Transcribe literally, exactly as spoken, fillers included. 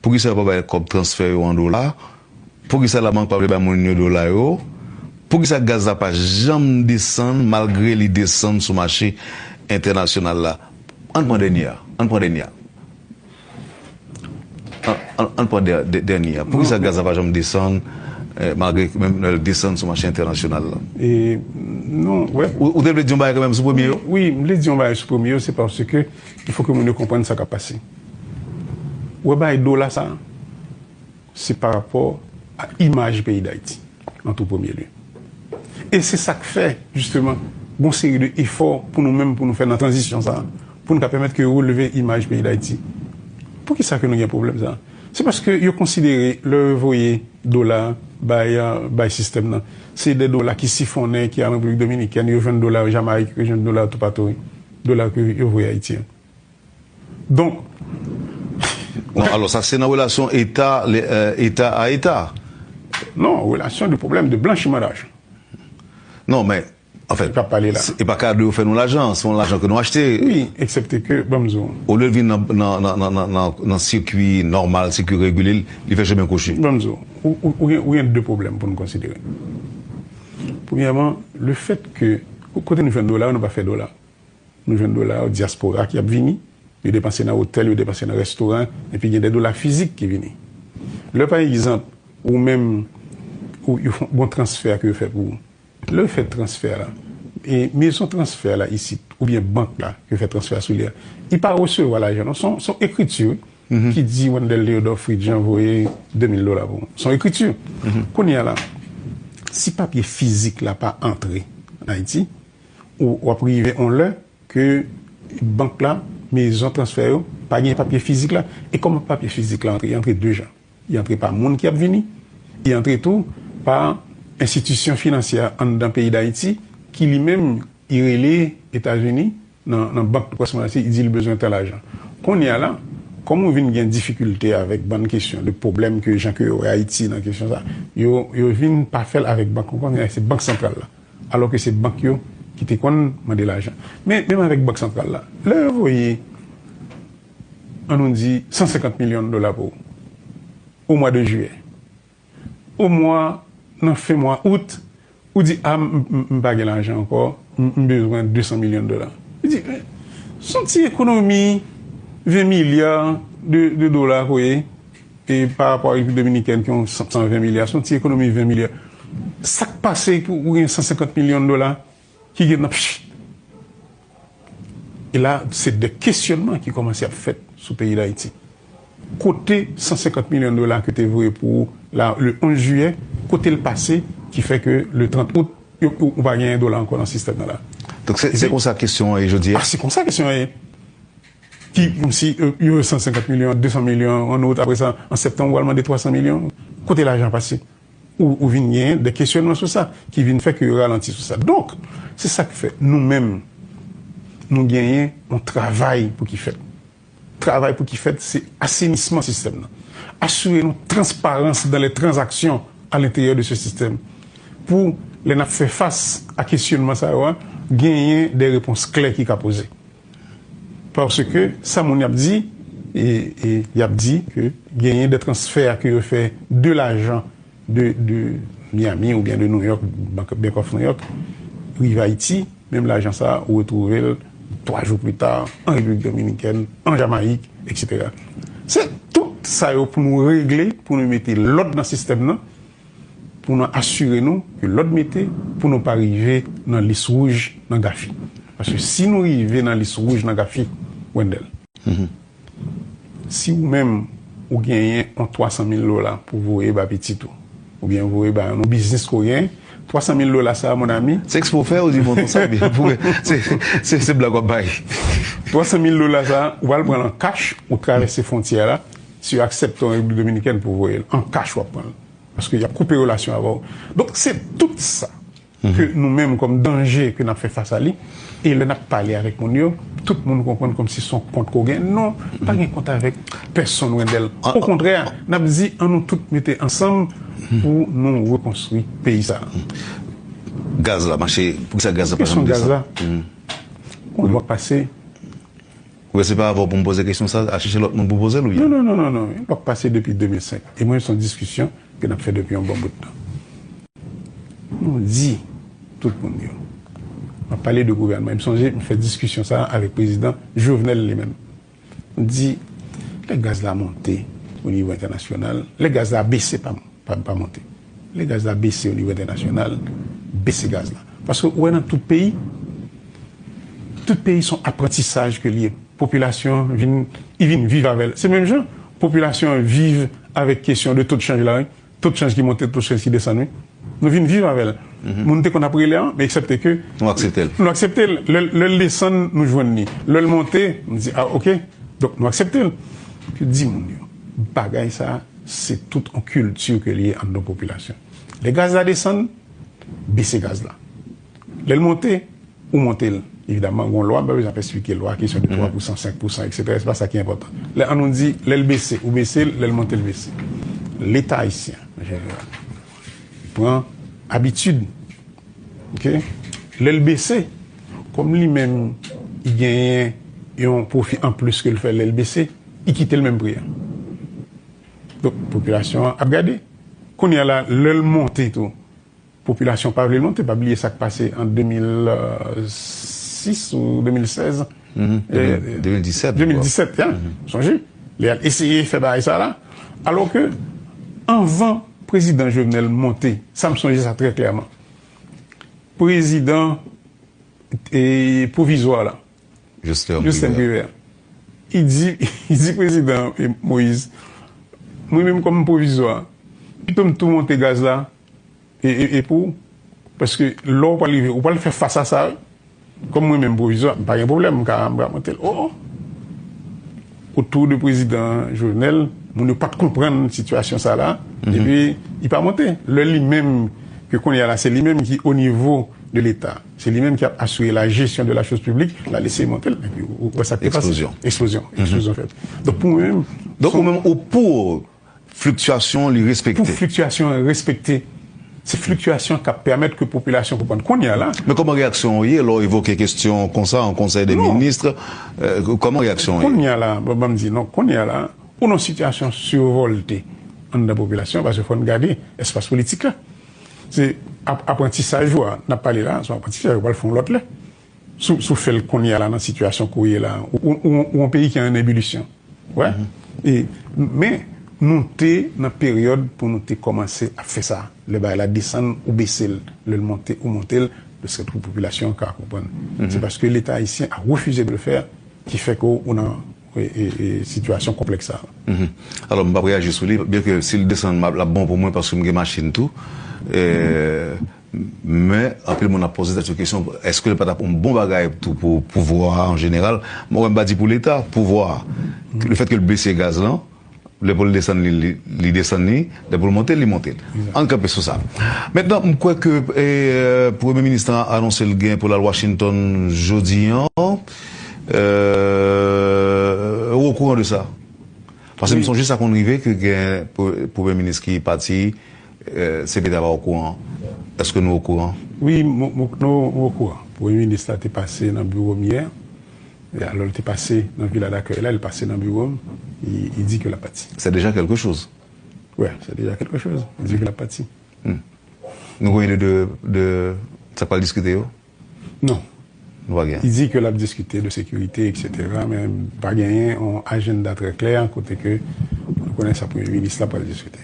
Poukisa yo pa bay kòb transfè yo an dola? Poukisa labank pa vle bay moun yo dola yo? Poukisa gaz la pa janm desann malgre li desann sou mache entènasyonal la? Ann pran dènye a. Ann pran dènye a. Ann, ann, ann pran dè- dè- dènye a. Poukisa gaz la pa janm desann, eh, malgre menm lè l desann sou mache entènasyonal la? E, non, wè. Ou, ou te vle di yon bagay kanmenm sou premye yo? Wi, m vle di yon bagay sou premye yo, se paske il faut que moun yo konprann sa k ap pase. Ou wè bagay dola sa, se pa rapò a imaj peyi Dayiti, an tou premye lye. E se sa k fè, jisteman, gon seri de efò pou nou menm, pou nou fè nan tranzisyon sa, pou nou ka pèmèt ke releve imaj peyi Dayiti. Poukisa ke nou gen pwoblèm sa? Se paske yo konsidere, lè yo voye dola bay, bay sistèm nan, se de dola ki sifonnen, ki al Repiblik Dominikèn, yo jwenn dola yo Jamayik, yo jwenn dola yo toupatou, wi. Dola ke yo voye Ayiti an. Donk, Non, alò, sa se nan relasyon eta, le- eh, eta a eta. Non, relasyon de pwoblèm de blanchiman lajan. Non, men, anfèt, K ap pale la. E pa kado yo fè nou lajan, se yon lajan ke nou achte. Wi, eksepte ke, ban m di w. Olye l vin nan, nan, nan, nan, nan, nan, nan sikwi nòmal, sikwi regilye, li fè chemen kwochi. Ban m di w, ou, ou, ou gen, ou gen de pwoblèm pou nou konsidere. Premyèman, le fèt ke, kote nou jwenn dola yo, nou pa fè dola. Nou jwenn dola yo, dyaspora ki ap vini, yo depanse nan otèl, yo depanse nan restoran, epi gen de dola fizik ki vini. Lè, pa egzanp, ou menm, ou, yo fè, gon transfè ke yo fè pou ou. Lè yo fè transfè la, e mezon transfè la isit, oubyen bank la, ke yo fè transfè a sou li a, li pa resevwa lajan, non, se yon, se yon ekriti, wi, ki di Wendell Léodore Fritjean voye de mil dola pou ou. Se yon ekriti. Kounye a la, si papye fizik la pa antre an Ayiti, ou w ap rive yon lè ke bank la, mezon transfè yo, pa gen papye fizik la. E kòman papye fizik la antre? Li antre de jan. Li antre pa moun ki ap vini, li antre tou pa enstitisyon finansyè anndan peyi Dayiti ki li menm li rele Etazini nan, nan bank Western Money, li di li bezwen tan lajan. Kounye a la, kòm ou vin gen difikilte avèk bann kesyon de pwoblèm ke jan ke yo wè Ayiti nan kesyon sa, yo, yo vin pa fè l avèk bank ankò, kounye a se bank santral la. Alò ke se bank yo ki te konn mande lajan. Men, menm avèk bank santral la, lè yo voye, ann nou di, san senkant milyon dola pou ou, o mwa de jiyè, o mwa, nan fen mwa out, ou di, a, m, m, m pa gen lajan ankò, m, m bezwen de san milyon dola. Li di, men, se yon ti ekonomi ven milya de, de dola ke w ye, e pa rapò a Repiblik Dominikèn ki yon san, san ven milya, se yon ti ekonomi ven milya. Sa k pase pou ou gen san senkant milyon dola ki gen nan pch? E la, se de kesyònman ki kòmanse ap fèt sou peyi Dayiti. Kote san senkant milyon dola ke te voye pou ou la, le onz jiyè, kote l pase, ki fè ke le trant out, yo, ou, ou pa genyen dola ankò nan sistèm nan la? Donk, se, se konsa kesyon an ye jodi a? Ah, se konsa kesyon an ye. Ki, kòmsi, euh, yo san senkant milyon, de san milyon, an out, apre sa, an septanm, ou al mande twa san milyon. Kote lajan pase? Ou, ou vin gen de kesyònman sou sa, ki vin fè ke yo ralanti sou sa. Donk, se sa k fè, nou menm, nou genyen yon travay pou ki fèt. Travay pou ki fèt, se asenisman sistèm nan. Asire nou transparans dans les transactions à l'intérieur de ce système. Pou, lè n ap fè fas a kesyònman sa yo a, genyen de repons klè ki ka poze. Paske sa moun y ap di, e, e y ap di ke genyen de transfè ke yo fè de lajan de, de Miami oubyen de New York, Bank, Bank of New York, rive Ayiti, menm lajan sa a, ou retwouve l twa jou pita, an Repiblik Dominikèn, an Jamayik, etsetera. Se tout sa yo pou nou regle, pou nou mete lòd nan sistèm nan, pou nou asire nou ke lòd mete, pou nou pa rive nan lis wouj nan GAFI. Paske si nou rive nan lis wouj nan GAFI, Wendell, si ou menm ou genyen yon twa san mil dola pou voye ba pitit ou, oubyen voye ba yon biznis ke w genyen, twa san mil dola sa a, mon ami. Se eksprè w fè, ou di, bon, konsa, pou, se, se, se blag w ap bay. Twa san mil dola sa a, ou al pran l an kach, ou travèse fwontyè la, si yo aksepte w an Repiblik Dominikèn pou voye l, an kach w ap pran l. Paske y ap koupe relasyon avè w. Donk, se tout sa ke nou menm kòm danje ke n ap fè fas a li. E lè n ap pale avèk moun yo, tout moun konprann kòmsi se yon kont ke w gen. Non, pa gen kont avèk pèsonn, Wendell. Okontrè, n ap di, ann nou tout mete ansanm pou nou rekonstwi peyi sa a. Gaz la mache, poukisa gaz la pa janm desann? Kesyon gaz la. Yon mwa pase, Ou wè se pa avè w pou m poze kesyon sa, al chèche lòt moun pou poze l ou byen? Non, non, non, non, non. L ap pase depi de mil senk. E mwen, se yon diskisyon ke n ap fè depi yon bon bout tan. Nou di tout moun yo. M ap pale de gouvènman. M sonje m fè diskisyon sa a avèk prezidan Jovenel li menm. M di, lè gaz la monte o nivo entènasyonal, lè gaz la bese, pa, pa, pa monte. Lè gaz la bese o nivo entènasyonal, bese gaz la. Paske ou wè nan tout peyi, tout peyi se yon aprantisaj ke li ye. Popilasyon vin, li vin viv avè l. Se menm jan, popilasyon viv avèk kesyon de to de chanj la, wi. To de chanj ki monte, to de chanj ki desann, wi. Nou vin viv avè l. Moun te konn ap rele a, men eksepte ke Nou aksepte l. Nou aksepte l. Lè, lè l desann, nou jwenn li. Lè l monte, nou di, a, oke. Donk, nou aksepte l. Ke di moun yo, bagay sa, se tout yon kilti ke li ye anndan popilasyon. Lè gaz la desann, bese gaz la. Lè l monte, ou monte l. Evidaman, gon lwa, m pa bezwen ap esplike lwa, kesyon de twa pou san, senk pou san, etsetera, se pa sa ki enpòtan. Lè, ann nou di, lè l bese, ou bese l, lè l monte, l bese. Leta ayisyen, an jeneral, pran abitid, oke? Lè l bese, kòm li menm, li genyen yon pwofi anplis ke l fè lè l bese, li kite l menm pri a. Donk, popilasyon an ap gade. Kounye a la, lè l monte tou, popilasyon pa vle l monte. Pa bliye sa k pase an de mil sis ou de mil sèz. Mhm. Eh, de mil disèt, de mil disèt, ya. Mhm. Sonje, li al eseye fè bagay sa la. Alò ke, anvan prezidan Jovenel monte, sa m sonje sa trè klèman. Prezidan, eh, pwovizwa la, Justin Privert. Justin Privert. Li di, li di prezidan, eh, Moïse, mwen menm kòm pwovizwa, pito m tou monte gaz la, e, e, e pou ou. Paske lè w pral rive, ou pral fè fas a sa, wi. Kòm mwen menm pwovizwa, m pa gen pwoblèm, m ka, m ka monte l. O, o. Otou de prezidan Jovenel, moun yo pa t konprann sitiyasyon sa la, epi li pa monte. Lè li menm, ke kounye a la, se li menm ki o nivo de Leta, se li menm ki ap asire la jesyon de la choz piblik, l al eseye monte l, epi ou, ou wè sa k te pase. Eksplozyon. Eksplozyon. Eksplozyon fèt. Donk, pou mwen menm, Donk, ou menm, ou pou fliktyasyon, li respekte. Pou fliktyasyon an respekte. Se fliktyasyon k ap pèmèt ke popilasyon konprann. Kounye a la. Men kòman reyaksyon w ye lè w evoke kesyon konsa an konsèy de minis? Euh, kòman reyaksyon w ye? Kounye a la, ban, ban m di, non, kounye a la, ou nan sitiyasyon sirvòlte anndan popilasyon, paske fò n gade espas politik la. Se ap-, aprantisaj ou a, n ap pale la, se yon aprantisaj, ou pral fè yon lòt lè. Si w, si w fè l kounye a la, nan sitiyasyon ke w ye la, ou, ou, ou, ou yon peyi ki an ebilisyon. Wè. E, men, nou te nan peryòd pou nou te kòmanse ap fè sa. Lè bagay la desann, ou bese l. Lè l monte, ou monte l. De sòt ke popilasyon an ka konprann. Se paske Leta ayisyen a refize de le fè ki fè ke ou nan, e, e, e, sitiyasyon konplèks sa. Alò, m p ap reyaji sou li, byen ke si l desann, m ap, l ap bon pou mwen paske m gen machin tou. E, Men, anpil moun ap poze tèt yo kesyon, èske l pa t ap yon bon bagay tou pou pouvwa a an jeneral? Mwen, m pa di pou Leta, pouvwa a. Lefètke l bese gaz lan, lè pou l desann li, li, li desann li, lè pou l monte, li monte l. Ann kanpe sou sa. Mentnan, m kwè ke, e, Premye Minis lan anonse l gen pou l al Washington jodi an. E, ou okouran de sa? Paske m sonje sa konn rive ke gen pre-, Premye Minis ki pati, eh, C P T A pa okouran. Èske nou okouran? Wi, nou, nou, nou okouran. Premye Minis la te pase nan biwo m yè. E alò, l te pase nan vila dakèy la, l pase nan biwo m. Li, li di ke l ap pati. C'est déjà quelque chose. Wi, c'est déjà quelque chose. Li di ke l ap pati. Hmm. Nou konnen de, de, de sa k pral diskite yo? Non. Nou pa gen. Li di ke l ap diskite de sekirite, etsetera, men pa genyen yon ajanda trè klè kote ke nou konnen sa Premye Minis la pral diskite.